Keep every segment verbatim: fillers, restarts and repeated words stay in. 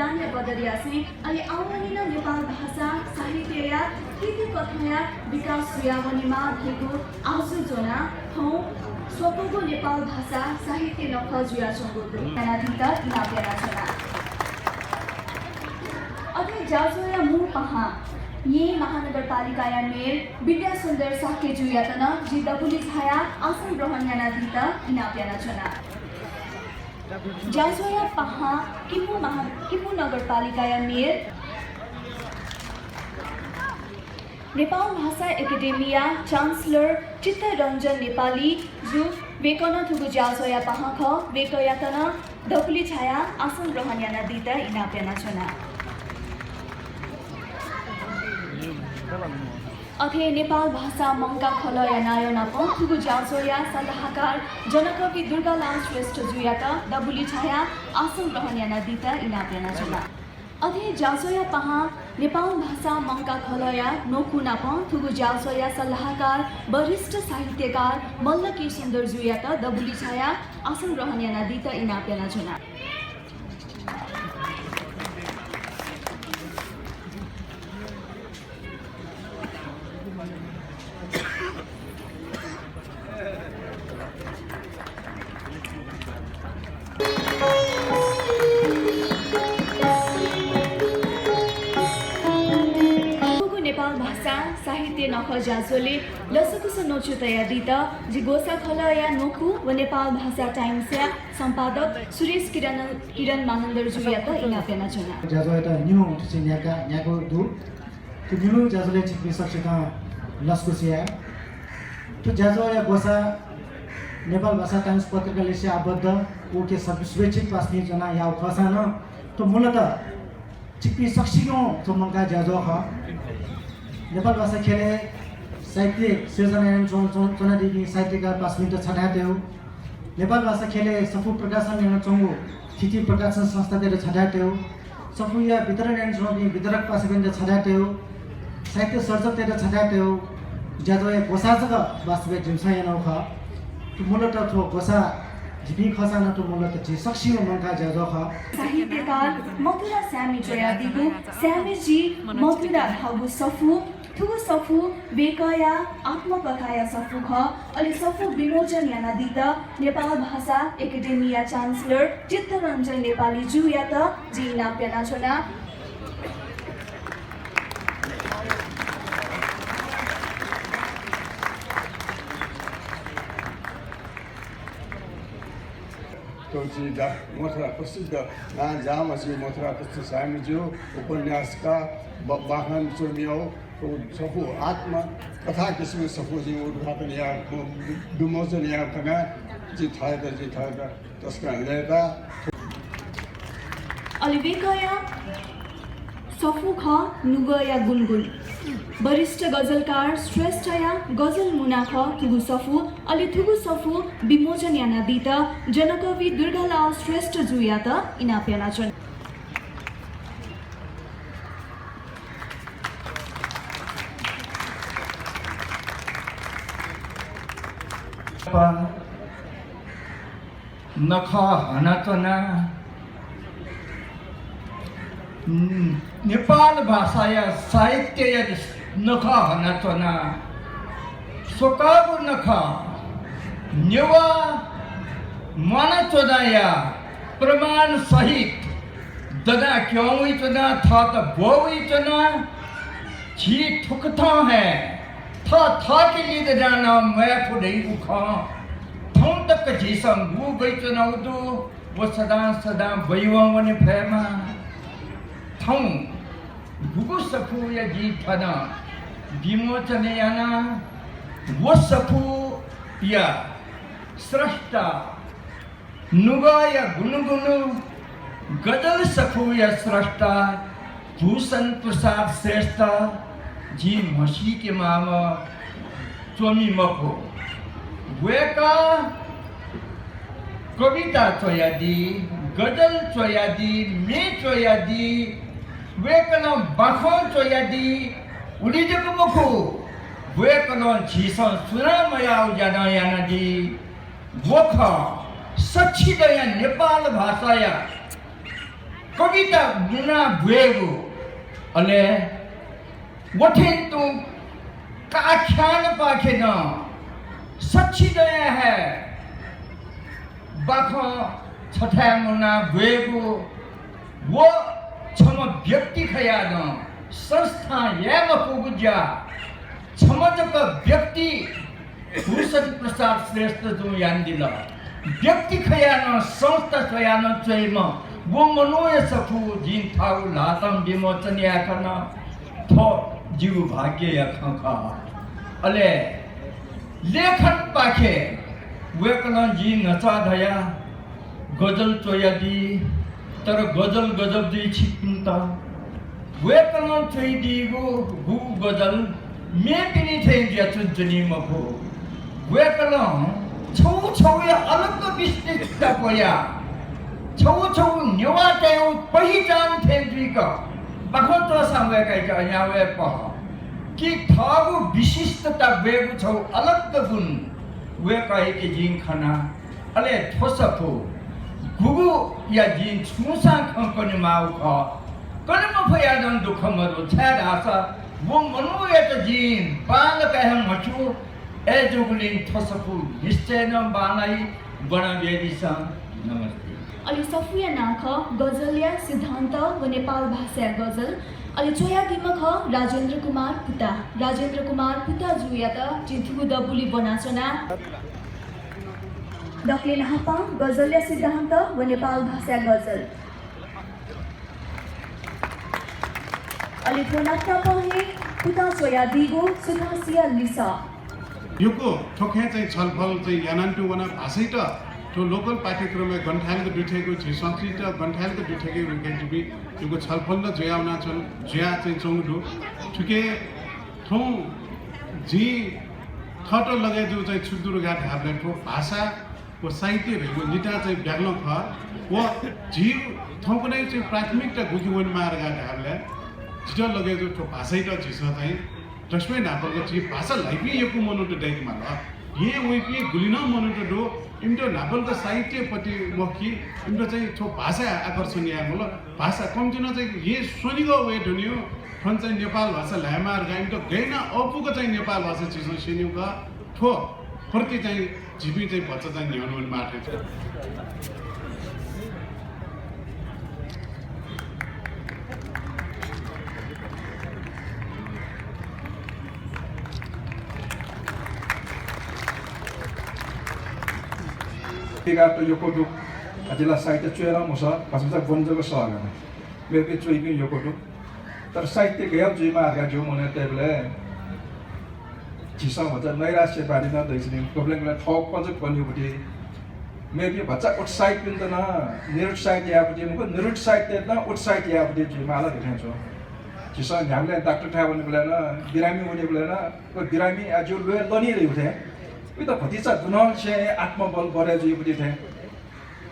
दानया बदर यासें अले आवंनिसें नेपाल भाषा साहित्यया कीर्ति कथंया विकास जुयावनेमा धइगु आशा ज्वनाः थौं स्वक्वःगु नेपाल भाषा साहित्य नखः जुयाच्वंगु दु। यानादीत इनाप यानाच्वना। अथे ज्याझ्वःया मू पाहां येँ महानगरपालिकाया मेयर विद्यासुन्दर शाक्यजुयात नं जिं दबुलिइ झायाः आसन ग्रहण यानादीत इनाप यानाच्वना। ज्याझ्वःया पाहां किपु महा-, किपु नगरपालिकाया मेयर नेपाल भाषा एकेडेमीया चान्सलर चित्तरञ्जन नेपाली जु, वय्कलं थुगु ज्याझ्वःया पाहां खः, वय्कःयात नं दबुलिइ झायाः आसन ग्रहण यानादीत इनाप यानाच्वना। अथे नेपाल भाषा मंकाः खलःया नायः नाप थुगु ज्याझ्वःया सल्लाहकार जनकवि दुर्गालाल श्रेष्ठजुयात दबुलिइ झायाः आसन ग्रहण यानादीत इनाप यानाच्वना। अथे ज्याझ्वःया पाहां नेपाल भाषा मंकाः खलःया न्वकू नाप थुगु ज्याझ्वःया सल्लाहकार वरिष्ठ साहित्यकार मल्ल के सुन्दरजुयात दबुलिइ झायाः आसन ग्रहण यानादीत इनाप यानाच्वना। थुगु नेपाल भाषा साहित्य नखः ज्याझ्वलय् लसकुस न्वचु तयादीत जि ग्वसाः खलःया न्वकू व नेपाल भाषा टाइम्सया सम्पादक सुरेश किरण, किरण मानन्धरजुयात इनाप यानाच्वना। ज्याझ्वःयात निन्हु थुसी न्ह्याका, न्ह्याकागु दु। थ्व निन्हु ज्याझ्वलय् छिकपिं सकसितं लसकुस याये। थ्व ज्याझ्वःया ग्वसाः नेपाल भाषा टाइम्स पत्रिकालिसे आबद्ध उके सब-, शुभेच्छुक पासापिं च्वनाः याःगु खःसां नं थ्व मूलतः छिकपिं सकसिगं थ्व मंकाः ज्याझ्वः खः। नेपाल भाषा ख्यलय् साहित्य सिर्जना यानाच्वं-, च्वं-, च्वनादीपिं साहित्यकार पासापिन्त छधाय् तयेगु, नेपाल भाषा ख्यलय् सफू प्रकाशन यानाच्वंगु थीथी प्रकाशन संस्थातय्त छधाय् तयेगु, सफूया वितरण यानाच्वंपिं वितरक पासापिन्त छधाय् तयेगु, साहित्य सर्जकतय्त छधाय् तयेगु ज्याझ्वःया ग्वसाः जक वास्तवय् जिमिसं यानागु खः। थ्व मूलतः थ्व ग्वसाः जिपिं खःसां नं थ्व मूलतः झी सकसिगं मंकाः ज्याझ्वः खः। साहित्यकार मथुरा स्यामी च्वयादीगु स्यामीजी मथुरा धाःगु सफू, थुगु सफू वय्कःया आत्मकथाया सफू खः। अले सफू विमोचन यानादीत नेपाल भाषा एकेडेमीया चान्सलर चित्तरञ्जन नेपालीजुयात जिं इनाप यानाच्वना। थ्व झी दा-, मथुरा प्रसिद्ध, अ, जामसी मथुरा प्रसिद्ध स्यामीज्यू, उपन्यासकार, ब-, बाखं च्वमियागु, थ्व सफू आत्मकथा किसिमया सफू जिं उद्घाटन याये, विमोचन याये कनाः जि थःत, जि थःत तसकं लय्ताः। अले वय्कःया सफू खः नुगःया गुनगुन। वरिष्ठ गजलकार श्रेष्ठया गजल मुना खः थुगु सफू। अले थुगु सफू विमोचन यानादीत जनकवि दुर्गालाल श्रेष्ठजुयात इनाप यानाच्वना। नखः हनाच्वना। नेपाल भाषाया साहित्यया नखः हनाच्वना। स्वकागु नखः नेवाः म्वानाच्वनाया प्रमाण सहित दनाः क्यं वइच्वना, थःत ब्वः वइच्वना। झी थुकथं हे थः थःके लिधनाः नं म्वाये फु धइगु खँ थौं तक झीसं बूगु ब्वइच्वनागु दु। व सदां सदां ब्वयावं वने फयेमा। थौं गुगु सफूया जिं थन विमोचन याना, व सफूया स्रष्टा नुगःया गुनगुन गजल सफूया स्रष्टा भूषण प्रसाद श्रेष्ठ जिं म्हसीके माःम्ह च्वमि मखु। वय्कः कविता च्वयादी, गजल च्वयादी, म्ये च्वयादी, वय्कलं बाखं च्वयादी, उलि जक मखु, वय्कलं झीसं सुनां मयाःगु ज्या नं यानादी। व खः सच्छिदँया नेपाल भाषाया कविता मुना ब्वयेगु, अले व थें तुं काख्यानपाखे नं सछि दयाः हे बाखं छथाय् मुना ब्वयेगु, व छम्ह व्यक्ति खयाः नं संस्थां याये मफुगु ज्या छम्ह जक व्यक्ति भूषण प्रसाद श्रेष्ठजुं यानादिल। व्यक्ति खयाः नं संस्था स्वयाः नं च्वइम्ह व मनूया सफू जिं थःगु ल्हातं विमोचन याये खन। थ्व जिगु भाग्यया खँ खः। अले लेखनपाखे वय्कलं जिं न्हाचः धया गजल च्वयादी, तर गजल गजब जुइ छिकपिन्त। वय्कलं च्वयादीगु गुगु गजल मेपिनि थें जुया च्वनी मखु। वय्कलं छगू छगूया अलग विशिष्टता ब्वया, छगू छगू नेवाःतय्गु पहिचान थें जुइक बाखं च्वःसां वय्कःयाके अज्याःगु हे पहः कि थःगु विशिष्टता ब्वयेगु छगू अलग गुण वय्कःयाके जिं खना। अले थ्व सफू गुगुया जिं छुंसां खँ कनेमाःगु खः। कने मफयाः नं दुःख मदु, छाय्धाःसा व मनूयात जिं बांलाक हे म्हस्यू। अय्जूगुलिं थ्व सफू निश्चय नं बांलाइ, ब्वना बियादिसँ। नमस्ते। अले सफूया नां खः गजलया सिद्धान्त व नेपाल भाषाया गजल। अले च्वयादीम्ह खः राजेन्द्र कुमार पुता। राजेन्द्र कुमार पुताजुयात जिं थुगु दबुली ब्वनाच्वना। दकले न्हापां गजलया सिद्धान्त व नेपाल भाषाया गजल। अले थ्व नापनापं हे पुतां च्वयादीगु सुथसिया लिसः। यक्व थ्व खँय् चाहिँ छलफल चाहिँ यानातुं वना। भाषाइत थ्व local पाठ्यक्रमय् गन थाय्‌लाक दुथ्याकेगु, झी संस्कृतित गन थाय्‌लाक दुथ्याकेगु खँय् जिपिं यक्व छलफल नं जुया वनाच्वन, जुया चाहिँ च्वंगु दु। थुके थौं जिं थःत लगय् जू चाहिँ छु दु धकाः धायेबलय् थ्व भाषा व साहित्य धइगु नितां चाहिँ ब्यागलं खः। व झी थौंकन्हय् चाहिँ प्राथमिकता गुकि वनेमाः धकाः धायेबलय् जितः लगय् जू थ्व भाषाइत झीसं चाहिँ दक्वसिबें न्हापालाक झी भाषा ल्हाइपिं यक्व मनूत दय्केमाल। येँ वइपिं गुलि नं मनूत दु, इमित न्हापालाक साहित्यपट्टि मखु कि इमित चाहिँ थ्व भाषाय् आकर्षण याये माल। भाषा कम्ति नं चाहिँ येँ स्वनिगः वये धुनियो, थन चाहिँ नेपाल भाषा ल्हायेमाः धकाः इमित गय् यानाः अःपुक चाहिँ नेपाल भाषा झीसं स्यनीगु का। थ्व प्रति चाहिँ झीपिं चाहिँ भचा चाहिँ न्ह्यःने वनेमाः थें च्वं। पिकात यक्व दु। अथे ला साहित्य च्वये नं मसः, भचा भचा ब्वने जक सः का। मेपिं च्वइपिं यक्व दु। तर साहित्य गय् जुइमाः धकाः जिगु मनय् तयेबलय् झीसं भचा नैराश्यवादी नं दइच्वनी। गबलें गबलें थःगु पँ जक कनेगु पति, मेपिं भचा उत्साहितपिन्त नं निरुत्साहित यायेगु पति मखु, निरुत्साहिततय्त नं उत्साहित यायेगु पति जुइमाः ला धइथें च्वं। झीसं न्ह्याबलें डाक्टरथाय् वनेबलय् नं, बिरामी वनेबलय् नं, व बिरामीया ज्यू ल्वय् लनी धइगु थें, उइत भतिचा दुनंनिसें आत्मबल बढे जुइगु पति थें।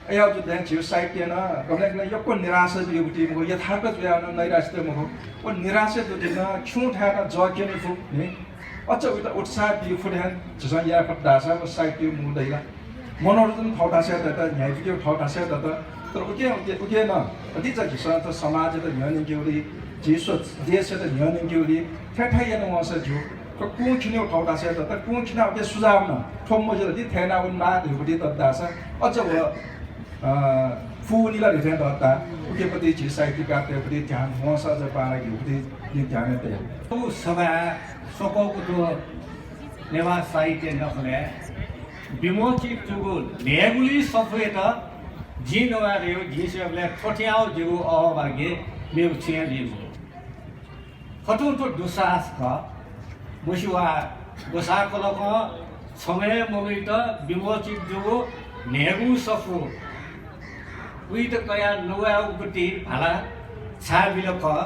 अय् जुयाः झीगु साहित्यं नं गबलें गबलें यक्व निराशा बीगु पति मखु, यथार्थ जुयाः नं नैराश्य मखु। व निराशा दुथें नं खिउँथाय् नं जः क्यने फु नि। अझ उइत उत्साह बी फु थें झीसं याये फत धाःसा व साहित्यया मू दइ ला। मनोरञ्जन थःथासय् दत, न्ह्याइपुकेगु थःथासय् दत। तर उके, उके, उके नं भतिचा झीसं थ्व समाजयात न्ह्यःने यंकेगुली, झी स्व देशयात न्ह्यःने यंकेगुली थथे याना वंसा ज्यू। थ्व कुं खिनेगु थःथासय् दत, कुं खिनाः उके सुझाव नं थ्व मजिल नि, थथे याना वनेमाः धइगु पति दत धाःसा अझ व, अ, फुनि ला धइथें दत ता। उके पति झी साहित्यकारतय् पति ध्यान वंसा अझ बांलाक धइगु पति जिं ध्यानय् तया। थ्व सभाय् स्वकःगु थ्व नेवाः साहित्य नखलय् विमोचित जूगु न्हय्‌गुलि सफूयात जिं नवाये धयागु जिं स्वयेबलय् थ्व थें याःगु जिगु अहोभाग्य मेगु छुं हे जुइ मखु। थ्व तुं थ्व दुस्साहस खः। मस्यू वा, ग्वसाः कलकं छम्ह हे मनूयात विमोचित जूगु न्हय्‌गू सफू उइत कयाः नवायेगु पति भाला छाय् बिल खः।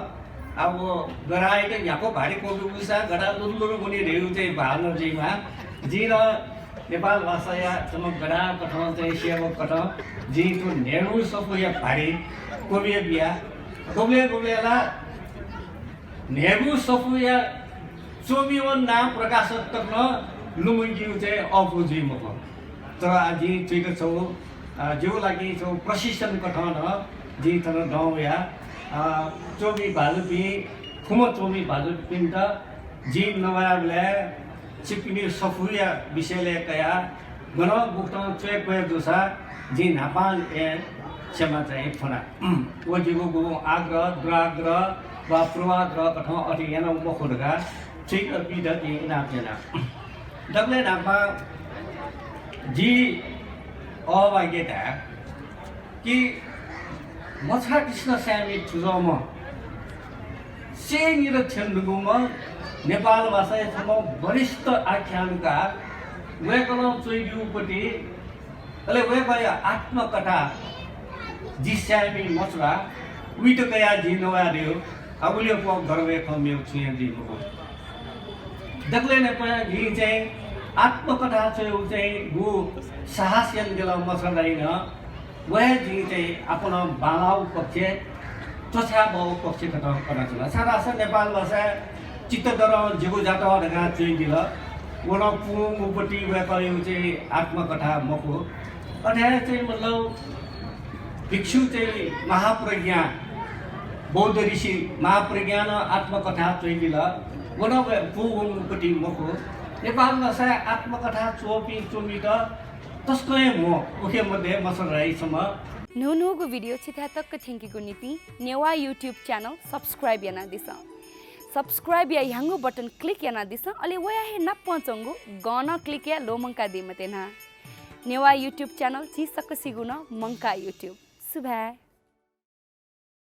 आः व गधायात न्ह्याक्व भारी क्वब्यू जूसा गधा लुरुलुरु वनी धयागु चाहिँ भाला नं जुइमाः। जिं नं नेपाल भाषाया छम्ह गधा कथं चाहिँ सेवक कथं जिं थ्व न्हय्‌गू सफूया भारी क्वब्यू बिया। गुबलें गुबलें ला न्हय्‌गू सफूया च्वमिवं नां प्रकाशक तक नं लुमंकेगु चाहिँ अःपु जुइ मखु। तर आः जिं थुइत छगू, अ, जिगु लागि छगू प्रशिक्षण कथं नं जिं थन दं वया, अ, च्वमि भाजुपिं, खुम्ह च्वमि भाजुपिन्त जिं नवायेबलय् छिकपिनि सफूया विषयलय् कयाः गनं गुकथं च्वय् क्वय् जूसा जिं न्हापां हे क्षमा चाहिँ फ्वना। व जिगु गुगुं आग्रह, दुराग्रह वा पूर्वाग्रह कथं अथे यानागु मखु धकाः थुइकाबीत जिं इनाप याना। दकलय् न्हापां जि अभाग्य धाये कि मछाः कृष्ण साय्मि थुजःम्ह सेनिर थ्यंदुगुम्ह नेपाल भाषाया छम्ह वरिष्ठ आख्यानकार, वय्कलं च्वइब्यूगुपति, अले वय्कःया आत्मकथा जि साय्मि मछाः, उइत कयाः जिं नवायेधुगु, आ, उलि अप्वः गर्वया खँ मेगु छुं हे जुइ मखु। दकलय् न्हापां जिं चाहिँ आत्मकथा च्वयेगु चाहिँ गु साहस यानादिल मछाः दाइनं, व हे जिं चाहिँ आपालं बांलाःगु पक्ष, च्वछाय् बाःगु पक्ष कथं कनाच्वना। छाय्धाःसा नेपाल भाषाय् चित्तधरं जिगु जातः धकाः च्वइदिल। व नं पूवंगुपति वय्कःयागु चाहिँ आत्मकथा मखु। अथे हे चाहिँ मतलब भिक्षु चाहिँ महाप्रज्ञा, बौद्ध ऋषि महाप्रज्ञां नं आत्मकथा च्वइदिल। व नं वय्-, पूवंगुपति मखु। नेपाल भाषाय् आत्मकथा च्वःपिं च्वमित तसकं हे म्हो, उखे मध्ये मछाः दाइ छम्ह। न्हून्हूगु video छिथाय् तक थ्यंकेगु निंतिं नेवाः YouTube channel subscribe यानादिसँ। Subscribe या ह्याउँगु button click यानादिसँ, अले वया हे नापं च्वंगु गं नं click याये ल्वःमंकादी मते न्हा। नेवाः YouTube channel झी सकसिगु नं मंकाः YouTube। सुभाय्।